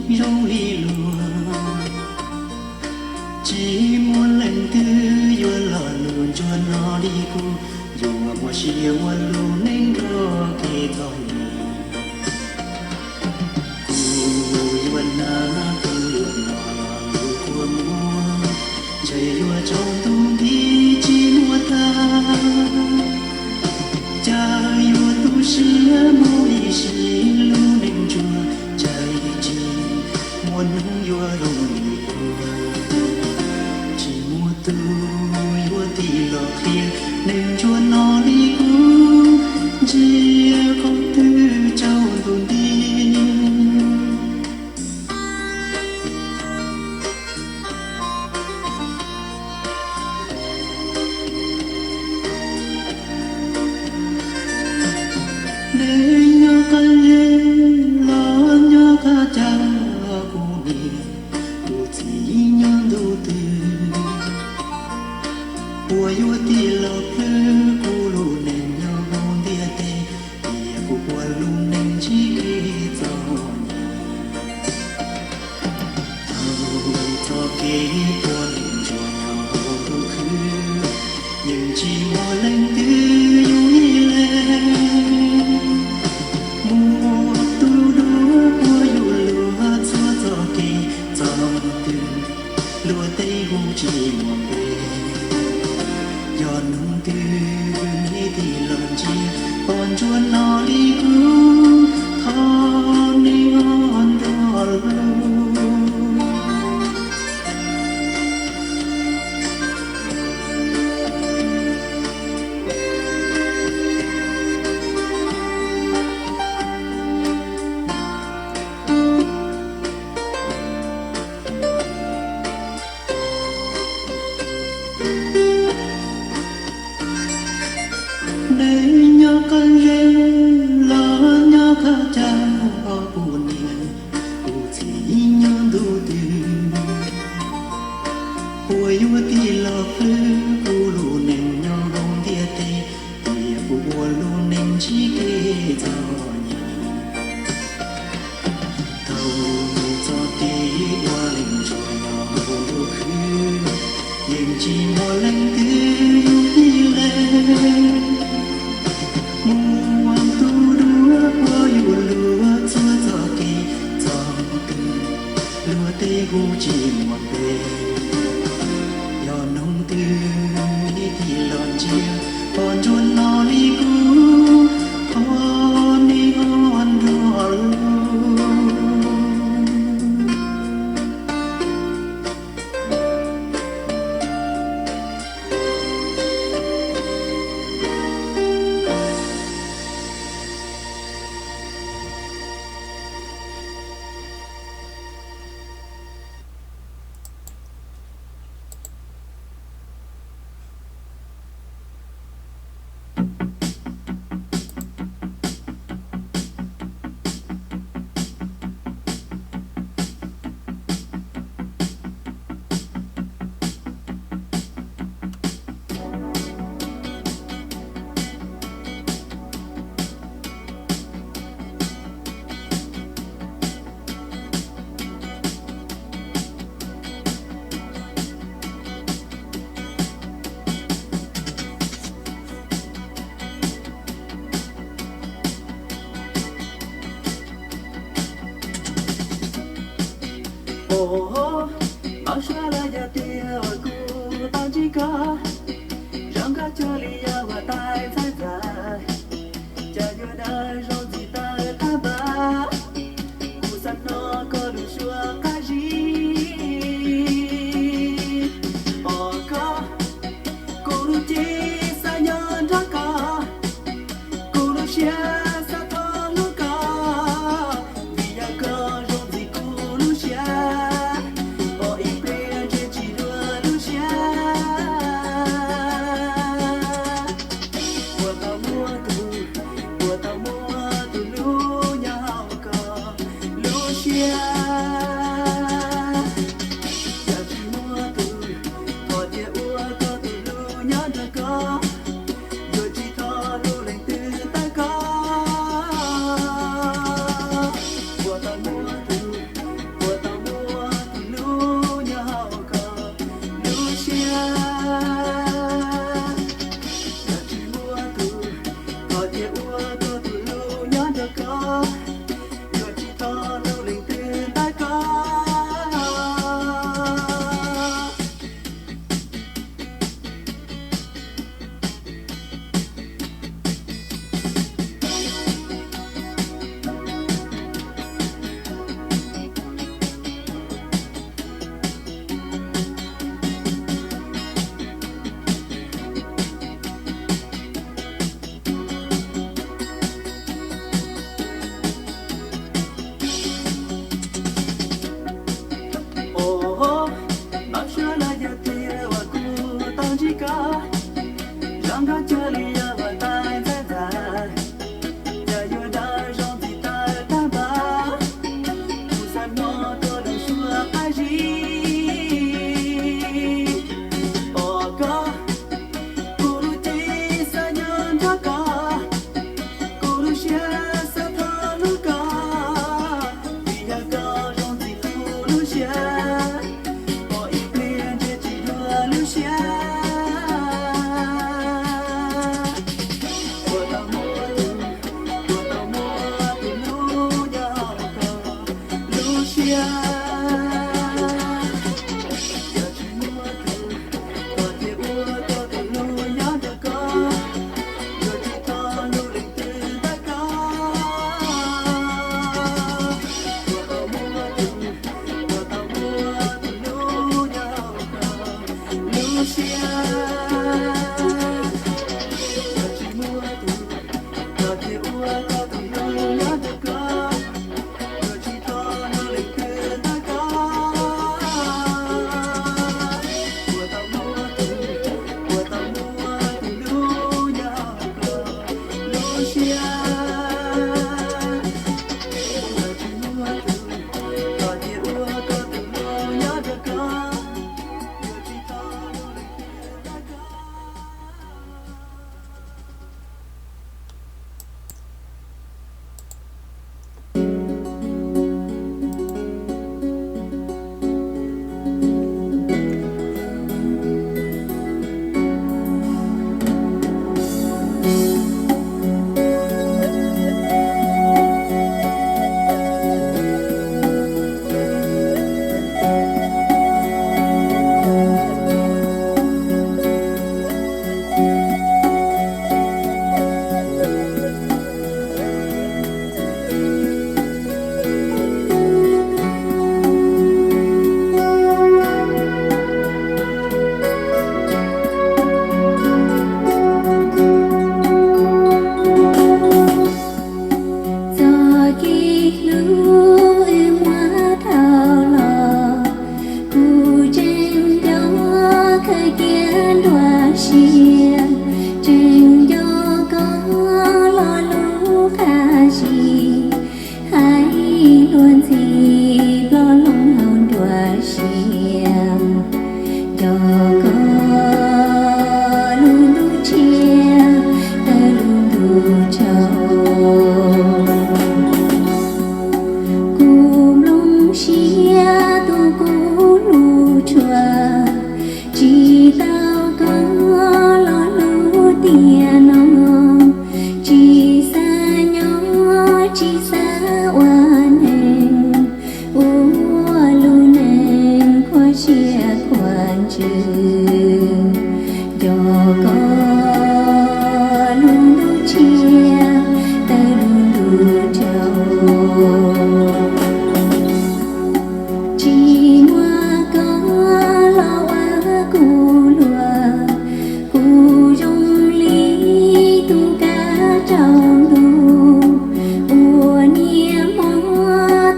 Zoo li luag, tsis muaj leej twg yuav los lus ntsuag no li kuv, yuav muaj sia ua lub neej nrog kev txom nyem. Kuv yuav hnav kuv lub no lub kua muag, ntshe yuav tsaus ntuj nti tsis muaj tag. Cas yuav tu siab mus ib sim lub neej ntsuag, ntshe tsis muaj hnub yuav zoo li kuv. Tsis muaj tus yuav tig los qhia neeg ntsuag no li kuv, ntsia qhov twg tsaus ntuj nti. Neb nyob qab zeb los nyob qab cag, kuv niam kuv txiv nyob ntu twg, puas yuav tig los plhws kuv lub neej nyob hauv ntiaj teb, tias kuv ua lub neej ntsib kev txom nyem. Thaum txoj kev ua neej ntsuag nyob hauv ntuj khwb, yeej tsis muaj leej twg yug ib leeg. Muaj tus duab ua yus luag txhua txoj kev txog twg, luag tej hu tsis muaj npe. Yog hnub twg neb tig los ntsia pom ntsuag no li kuv, thov neb ho nrog hlub. Neb nyob qab zeb los nyob qab cag, kuv niam kuv txiv nyob ntu twg, puas yuav tig los plhws kuv lub neej nyob hauv ntiaj teb, tias kuv ua lub neej ntsib kev txom nyem. Thaum txoj kev ua neej ntsuag nyob hauv ntuj khwb, yeej tsis muaj leej twg yug ib leeg. Muaj tus duab ua yus luag txhua txoj kev txog twg, luag tej hu tsis muaj npe. Yog hnub twg neb tig los ntsia pom ntsuag no li kuv, thov neb ho nrog hlub. Ov, hnov suav lawv yog tias uas kuv tau ntsib koj, zoo nkauj cuag li yog huab tais txhawb txawv, cas yuav dawb zoo ntxim tawv tag npaum, kuv xav hnov koj lub suab qab zib. Ov koj, kuv lub cev xav nyob nrog koj, kuv lub siab xav thov hlub koj, vim yog koj zoo ntxim kuv lub siab, ua ib pliag ntshe tsis dua lub siab. Puas tau muaj tus, puas tau muaj tus hlub nyob hauv koj lub siab? Yog tsis muaj tus, thov cia ua koj tus hlub nyob nrog koj, yuav tsis thov hlub leej twg tau koj. Puas tau muaj tus, siab. Yog tsis muaj tus koj thiaj ua koj tus hlub nyob nrog koj, yuav tsis tau lub leej twg ntawm koj. Puas tau muaj tus, puas tau muaj tus hlub nyob hauv koj lub siab. Yog tsis muaj tus koj thiaj ua koj tus hlub nyob nrog koj, yuav tsis tau lub leej twg ntawm koj. Puas tau muaj tus, puas tau muaj tus hlub nyob hauv koj lub siab. Yog tsis muaj tus koj thiaj ua koj tus hlub nyob nrog koj, yuav tsis tau lub leej twg ntawm koj. Txoj kev hlub wb muab thau los, kuv tseem nco khaws cia nruab siab, tseem nco koj lo lus qab zib, hais luag ntxhi ploj loo hauv nruab siab. Nco koj lub ntuj tshiab tawg lub ntuj tsaus. Kuv nplooj siab tu kuv lub tshuaj, tsis tau koj lo lus tiam no, tsis xav nyob tsis xav ua neeg, ua lub neej khuab siab khuab ntsws. Nco koj lub ntuj tshiab tawg lub ntuj tsaus. Tsis muaj koj los ua kuv luag, kuv zoo li tus kab tsaus ntuj, ua niam hmo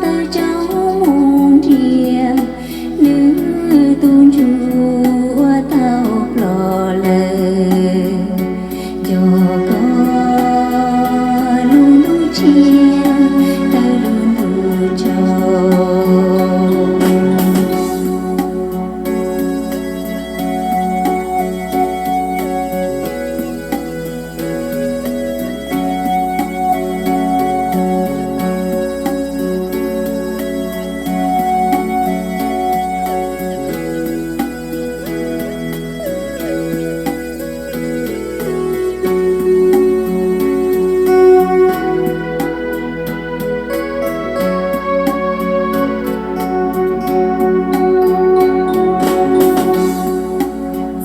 tawg tsaus mus nriam, nws tus ntsuj ua tau ploj lawm. Nco koj lub ntuj tshiab tawg lub ntuj tsaus.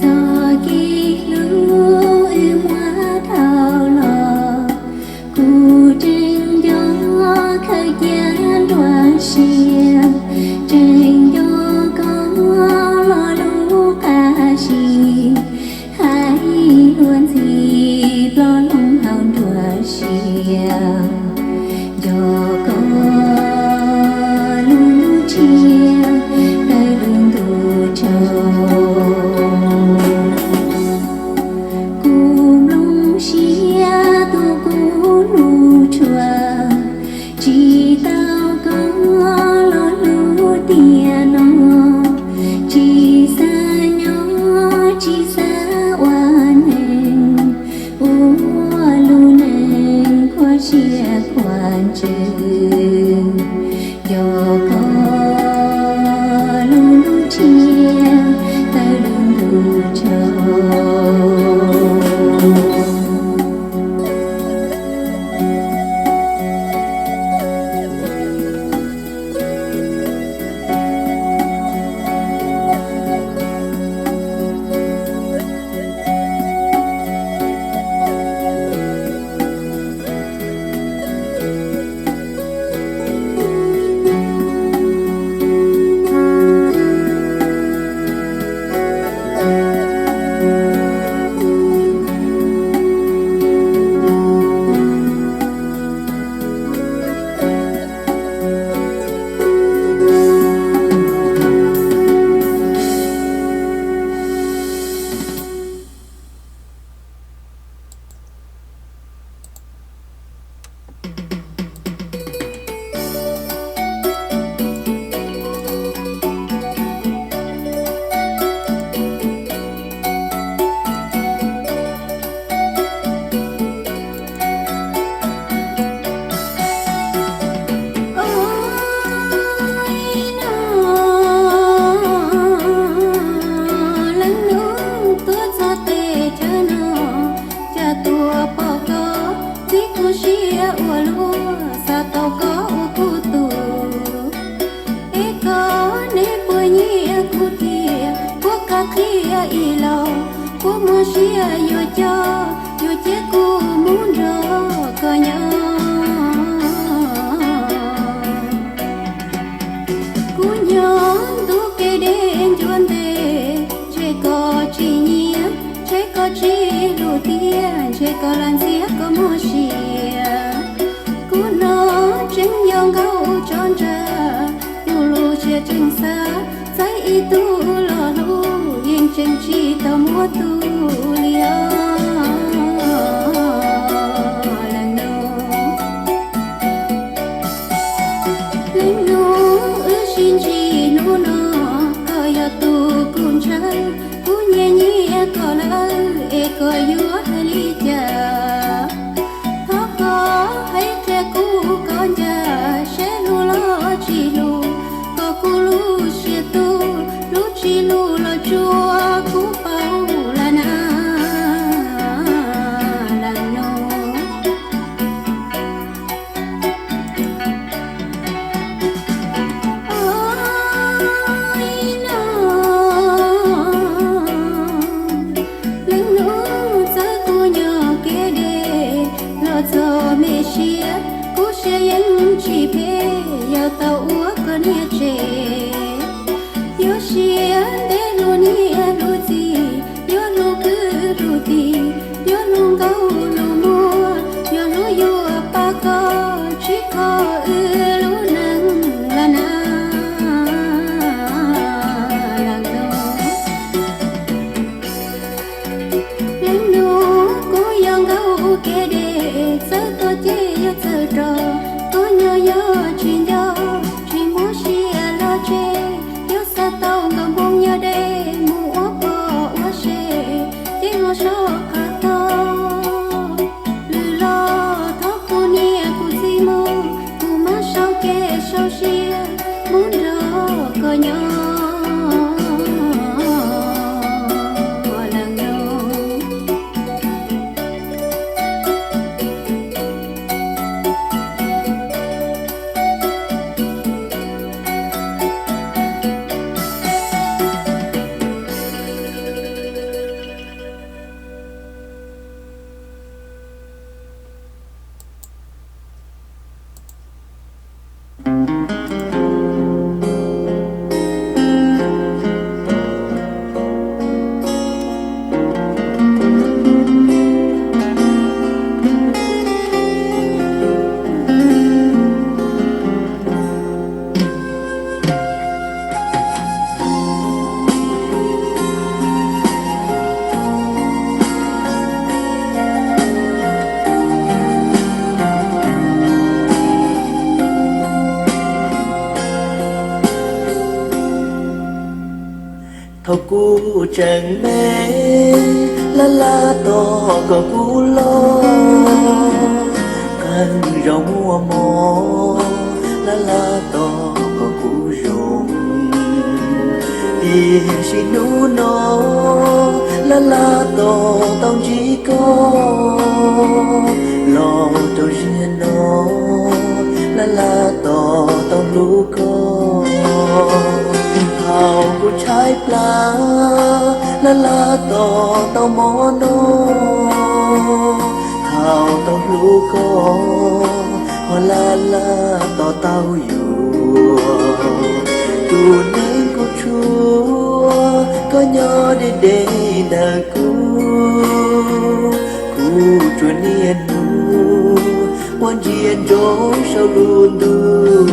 Txoj kev hlub wb muab thau los, kuv tseem nco khaws cia nruab siab, tseem nco koj lo lus qab zib, hais luag ntxhi ploj loo hauv nruab siab. Nco koj lub ntuj tshiab tawg lub ntuj tsaus. Kuv nplooj siab tu kuv lub tshuaj, tsis tau koj lo lus tiam no, tsis xav nyob tsis xav ua neeg, ua lub neej khuab siab khuab ntsws. Nco koj lub ntuj tshiab tawg lub ntuj tsaus. ib los, kuv muaj siab yuav coj, yuav cia kuv mus nrog koj nyob. Kuv nyob ntuj kev deb ncuav ntev, ntshe koj tsis nyiam, ntshe koj tsis hlub tiag, ntshe koj lam ntxias koj muaj sia. Kuv no tseem yog nkauj tso nra, kuv lub siab tseem xav txais ib tug los hlub, yeej tseem tsis tau muaj tus li os. Leej nus, leej nus, wb sib ntsib hnub no, koj yog tus kuv ntshaw, kuv nyiam nyiam koj lawm es koj yuav hais li cas? Thov koj hais qhia kuv koj ncaj, seb hlub los tsis hlub, koj kuv lub siab tu, hlub tsis hlub los tsuas kuv paub lawm na. Leej nus, leej nus, txawm kuv nyob kev deb los txog me siab, kuv siab yeej tsis phem, yog tau ua koj niam tsev. Yuav siab ntev hlub niam hlub txiv, yuav hlub kwv hlub tij, yuav hlub nkauj hlub muam, yuav hlub yuav pab koj tsis kho wb lub neej lawm na. Leej nus, leej nus, kuv yog nkauj kev deb, txawm tuag ces yuav txawm rov, koj nyob yog tsis nco, tsis muab siab los tseg, yuav xa tau nkauj Hmoob nyob deb mus ua pog ua sev, ces ho so qab tog. Lwm los thov kuv niam kuv txiv mus, kuv mam sau kev sau siab mus nrog koj nyob. Leej nus, thaum kuv tseem me, laj laj tos koj kuv los, qee zaus muaj mob, laj laj tos koj kuv zoo. Tiam sis hnub no, laj laj tos tau ntsib koj, los rau ziag no, laj laj tos tau hlub koj. Thaum kuv tshaib plab, laj laj tos tau mob no, thaum tau hlub koj, ho laj laj tos tau yus. Tus neeg kuv tshuav, koj nyob deb deb ntawm kuv, kuv tsuas niaj hnub quaj ntsia ntsoov saum lub ntuj.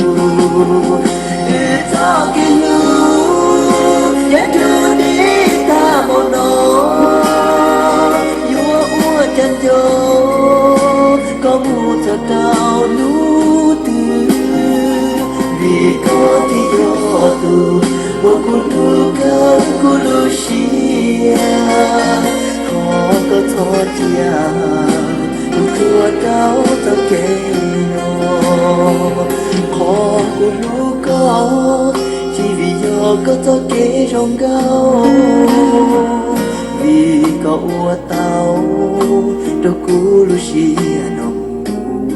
Wb txoj kev hlub yav ntuj deb tag npaum no, yuav ua cas nco, koj mus txog rau hnub twg, vim koj thiaj yog tus uas kuv hlub kawg kuv lub siab. Thov koj txhob cia kuv tuag rau txoj kev no, qhov kuv hlub koj tsis vim yog koj txoj kev zoo nkauj, vim koj ua tau rau kuv lub siab no mus,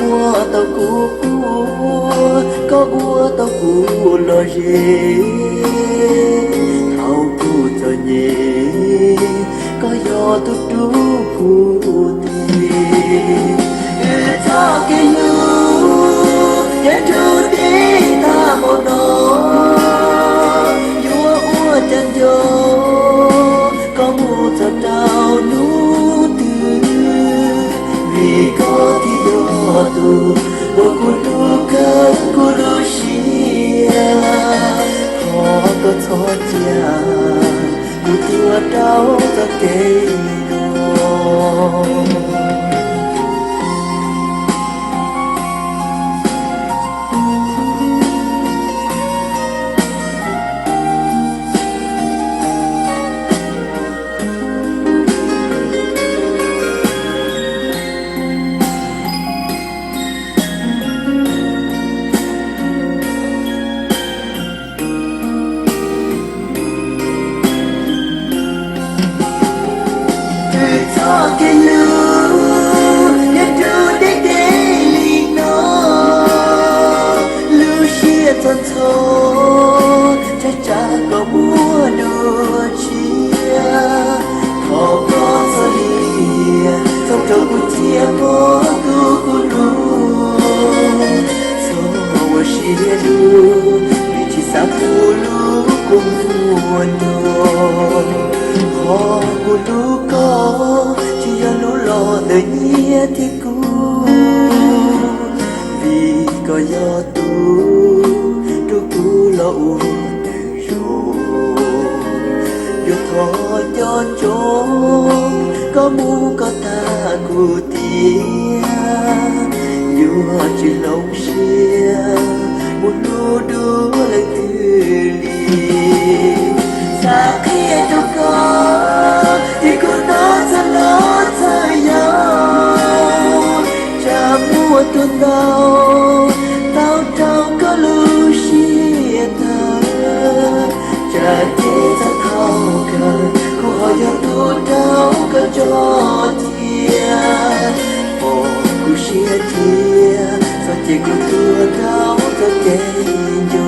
ua tau kuv quaj, koj ua tau kuv lom zem. tus rub kuv tes. Wb txoj kev hlub yeej nrug deb tag npaum no, yuav ua cas nco koj mus txog rau hnub twg. Vim koj thiaj yog tus uas kuv hlub kawg kuv lub siab. Thov koj txhob cia kuv tuag rau txoj kev no. Wb txoj kev hlub yeej nrug deb deb li no, lub siab txog ntxhov ntshai tsam koj muaj dua tshiab. Thov koj txhob lia txhob rau kuv cia mob tus kuv hlub. Txhob ua siab dub vim tsis xav pub lub kua muag nrog. Qhov kuv hlub koj tsis yog hnub los ntawm nyiaj thiab kub, vim koj yog tus rub kuv los ua neeg zoo. Yuav thov nco ntsoov koj mus kom tag kuv tiam, yuav tsis hloov siab mus hlub dua leej twg li. Xav qhia rau koj tias kuv hnov txhua hmo txhua yam, tsam muaj tus ntau tau rau koj lub siab tag. Tsam ces txog thaum kawg kuv ho yog tus rau koj tso cia. Pom kuv siab thiab txhob cia kuv tuag rau txoj kev nco.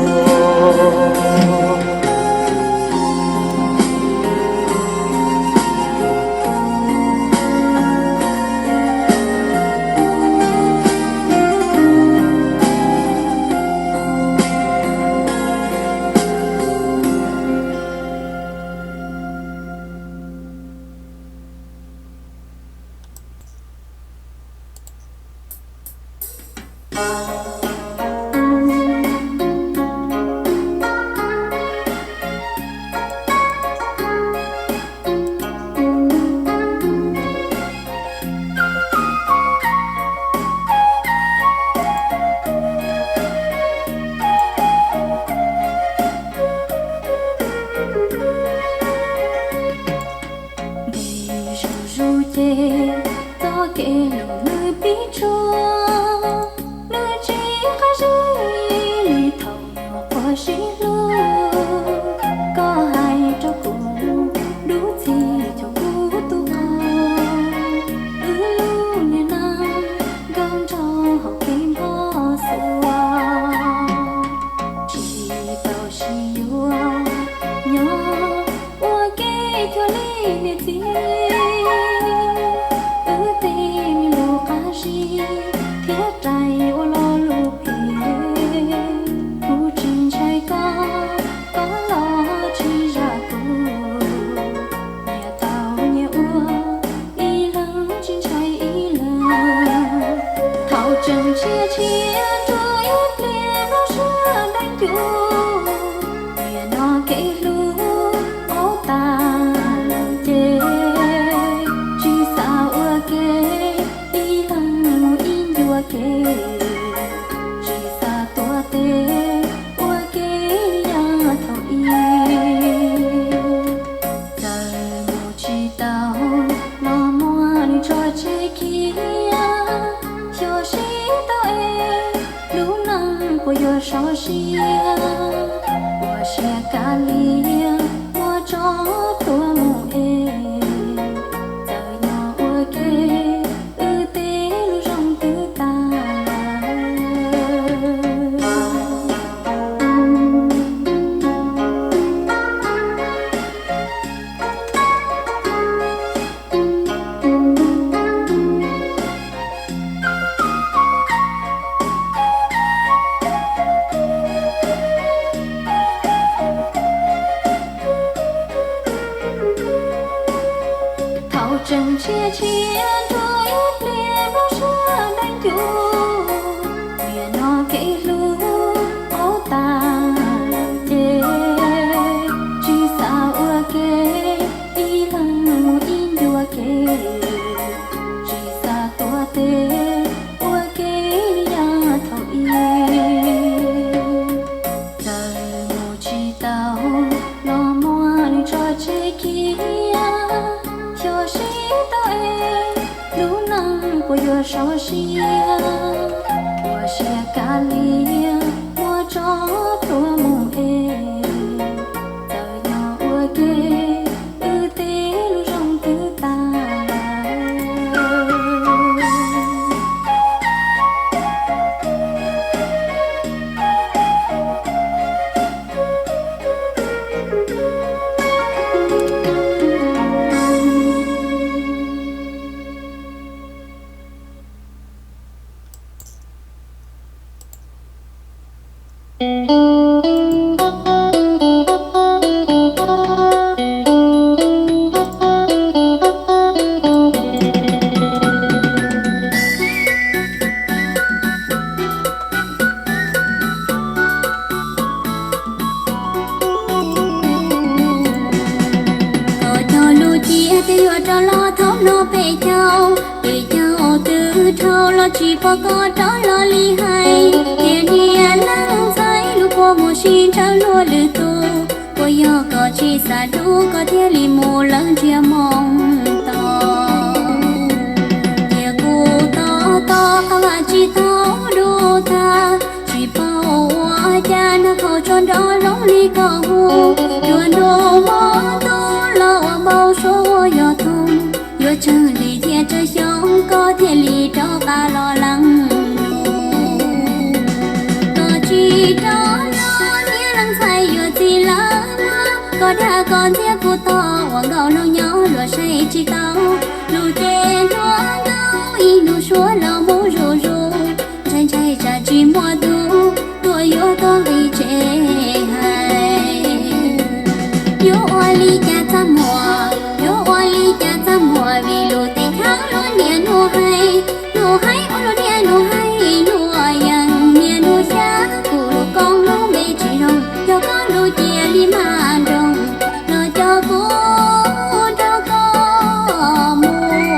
Ntev zuj zus ces txoj kev hlub nws pib tshua, nws tsis qab zib li thaum nyuam qhuav sib hlub. Koj hais rau kuv dub txig cuag kuv tus qau, wb lub niag neej nkauj nraug hauv kev npog xuas. Tsis tau sib yuav nyob ua ke cuag li niam txiv, wb tej me lus qab zib thiab rais ua lo lus phem. Kuv tsis ntshai koj, koj los tsis zam kuv, nyias tau nyias ua ib leeg tsis ntshai ib leeg. Thaum tseem tshiab tshiab nruab ib pliag lub sab dab ncuv, nim no kev hlub paub tas lawm ces tsis xav ua ke ib leeg mus ib ncua ke, tsis xav tuav tes ua ke yam thaum ub. Txawm mus tsis tau los muaj nws tso tseg khiav, xyov sib tau es lub neej puas yuav sov siab. Ua siab kav liam muab tso tuag mus es, txawm nyob ua ke wb tej lus zoo twb tas lawm. Tshiab nrog ib pliag nplooj siab ntev ncuj, nim no kev hlub auj tas lawm ces, tsis xav ua ke ib leeg mus ib ncua kev, tsis xav tuav tes ua ke li yam thaum ub. Txawm mus tsis tau los muab nws tso tseg kiag, xyov sib tau es lub neej puas yuav sov siab, ua siab kav liam muab tso plhuav mus es, txawm yog ua ke wb tej lub zoo twb tag. Koj cog lus cia tias yuav rov los thaum no peb caug, peb caug twb dhau los tsis pom koj rov los li hais. Tias niam leej ntxhais lub kua muag sib ntshaw luag lwm tus, puas yog koj tsis xav hlub koj thiaj li mus lawv ntsiab moo tos. Cia kuv tos tos qab vaj tsis tau dub tag, tsis paub ua cas nag khaum tso nrov zoo li koj hu. Yuav ntuj mob ntuj los ua npau suav ua yog thooj, yuav tsawg li thiaj tsawg xyoo koj thiaj li rov qab los leej nus. Koj tsis rov los niam leej ntxhais yuav txij lawm mas, koj dag koj ntxias kuv tos ua nkauj laug nyob luag saib tsis tau. Lus ces hluas nkauj ib hnub suav los mus zuj zus, ntshai ntshai tsam tsis muaj tus tuaj yuav koj nqis tsev hais. Yuav ua li cas txaj muag, yuav ua li cas txaj muag, vim lus teb khawv luag niam luag hais. Luag hais ua luag niam luag hais, luag yeej niam luag xyab, kuv lub koob lub npe tsis zoo, yog koj lus cia li mas nroos, los coj kuv nrog koj mus.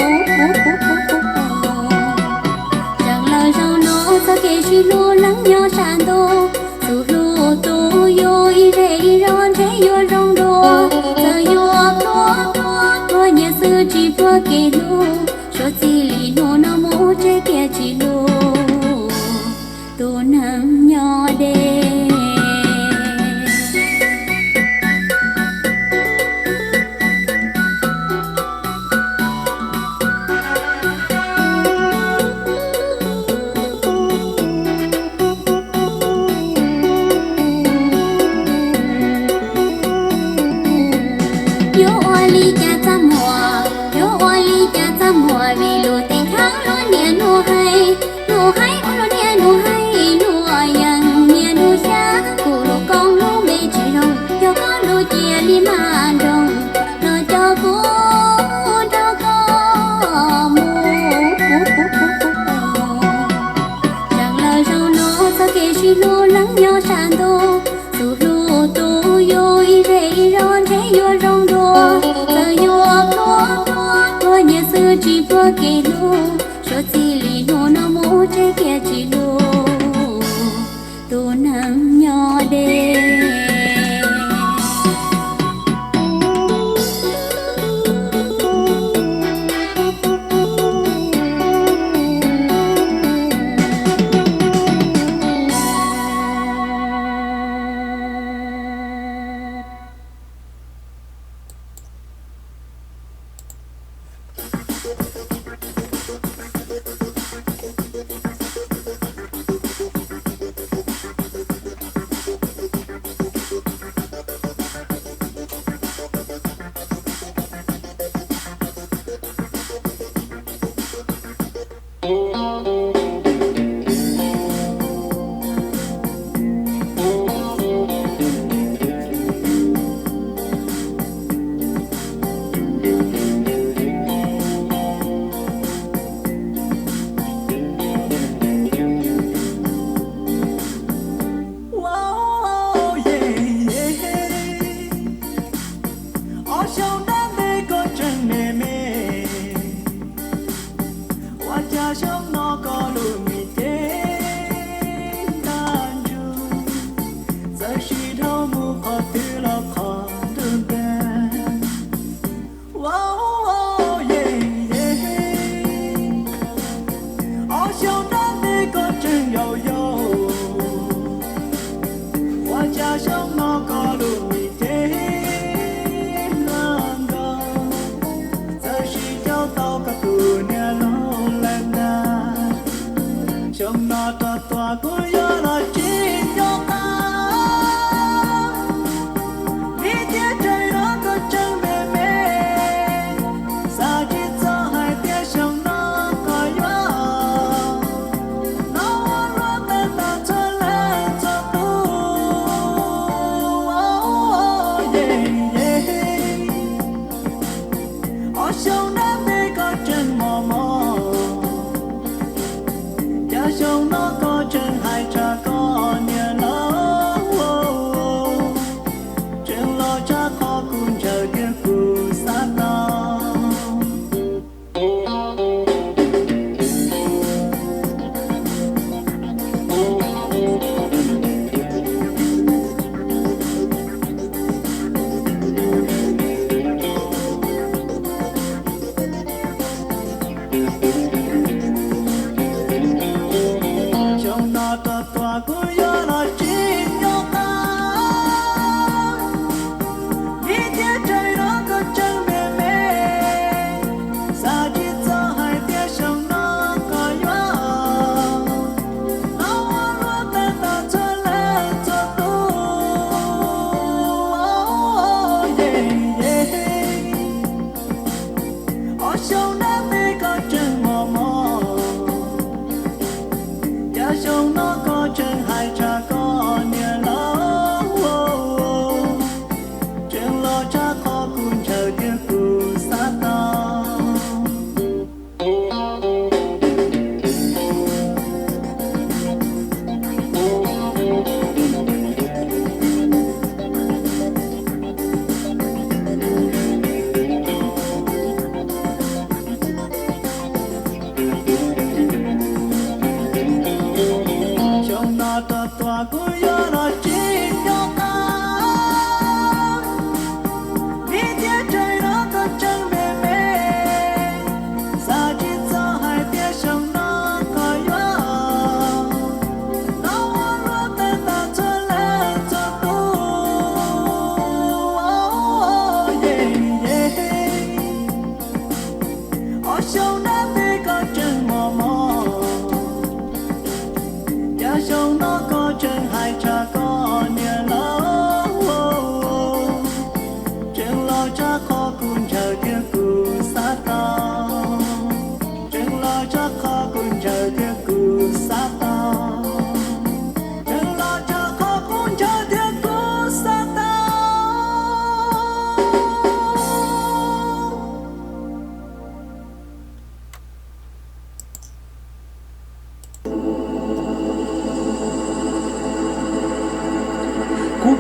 Zeem lawm zaum no txoj kev sib hlub leej nyob sab ntuj, tus hlub tus yug ib zej ib zog ntshe yuav zoo dua. Txawm yuav pluag pluag pluag nyias xwb tsis pluag kev hlub, suav txij li hnub no mus tseg kiag tsis hlub tus neeg nyob deb. Yuav ua li cas txaj muag, yuav ua li cas txaj muag, vim lus teb khawv luag niam luag hais. Luag hais ua luag niam luag hais, luag yeej niam luag xyab, kuv lub koob lub npe tsis zoo, yog koj lus cia li mas nroos, los coj kuv nrog koj mus. Zeem lawm zaum no txoj kev sib hlub leej nyob sab ntuj, tus hlub tus yug ib zej ib zog ntshe yuav zoo dua. Txawm yuav pluag pluag pluag nyias xwb tsis pluag kev hlub, suav txij li hnub no mus tseg kiag tsis hlub tus neeg nyob deb.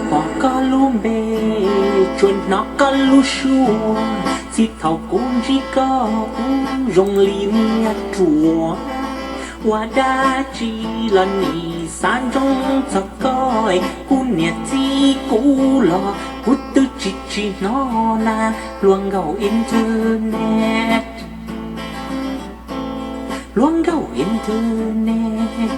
Pom koj lub npe, tsuas hnov koj lub suab, txij thaum kuv ntsib koj kuv zoo li niag ruam. Ua dab tsi los nim xav ntsoov txog koj, kuv niam txib kuv los kuv twb tsis tsis hnov na. Hluas nkauj internet, hluas nkauj internet,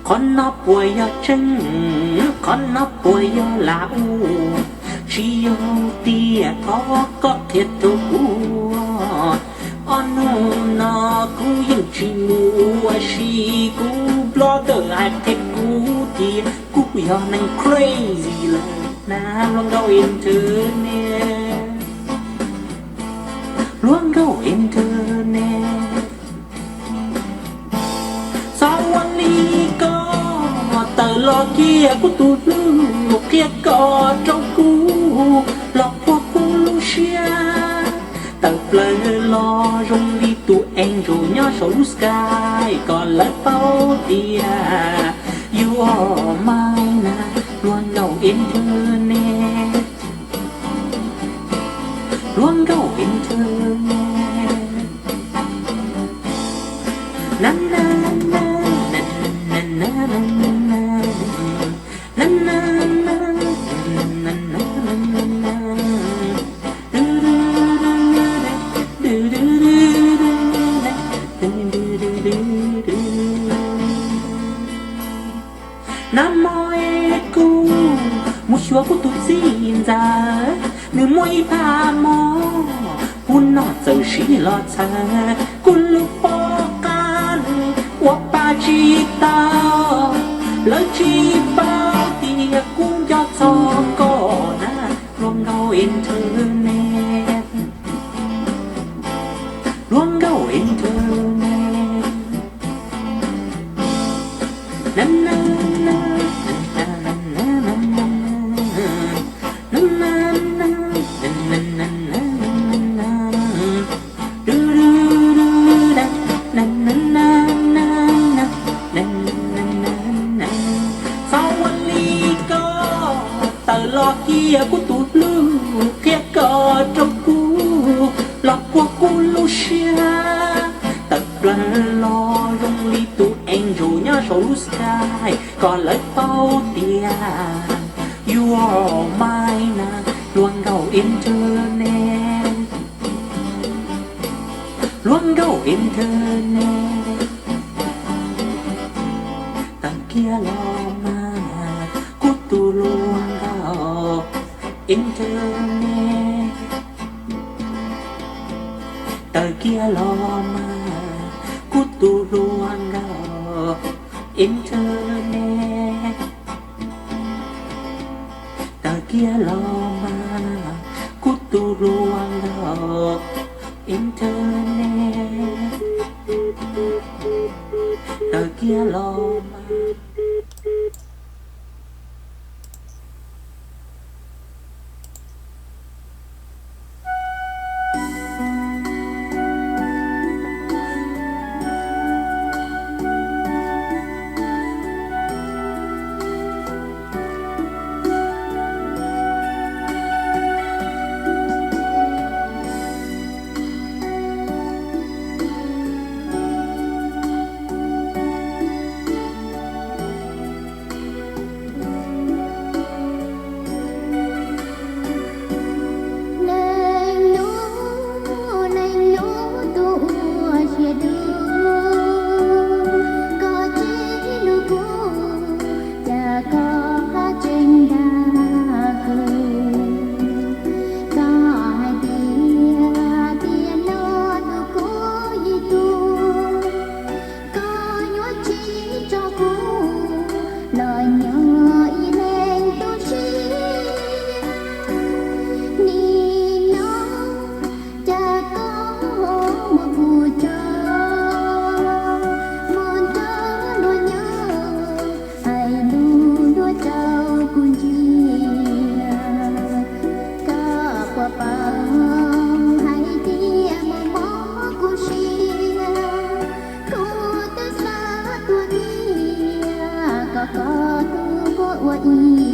qhov no puas yog tseeb, qhov no puas yog lam ua? Tsis yog tiag, thov koj qhia rau kuv. Ob hnub no kuv yeej tsis mus ua si, kuv brother hais qhia kuv tias kuv yog neeg crazy lawm na. Hluas nkauj internet, hluas nkauj internet, txhob ua li ko, tawm los kiag kuv tus hlub, qhia kom rau kuv los puag kuv lub siab. Tawm plaws los zoo li tus angel nyob saum lub sky, kom lawv paub tias you are mine na. Hluas nkauj internet, hluas nkauj internet, na na na na na na na na. Nag hmo kuv mus xyuas kuv tus txiv ntxawm, nws muaj ib phaj mov, kuv noj txawm siv los txhawv, kuv lub pob qa nws ua pa tsis tau, lawv tsis paub tias kuv nco txog koj na. Hluas nkauj internet, hluas nkauj internet, na na na na na na na. Txhob ua li ko, tawm los kiag kuv tus hlub, qhia kom rau kuv los puag kuv lub siab. Tawm plaws los zoo li tus angel nyob saum lub sky, kom lawv paub tias you are mine na. Hluas nkauj internet, hluas nkauj internet, tawm kiag los mas kuv tus hluas nkauj internet, tawm kiag los mas kuv tus hluas nkauj internet, tawm kiag los mas kuv tus hluas nkauj internet, tawm kiag los mas. ua ib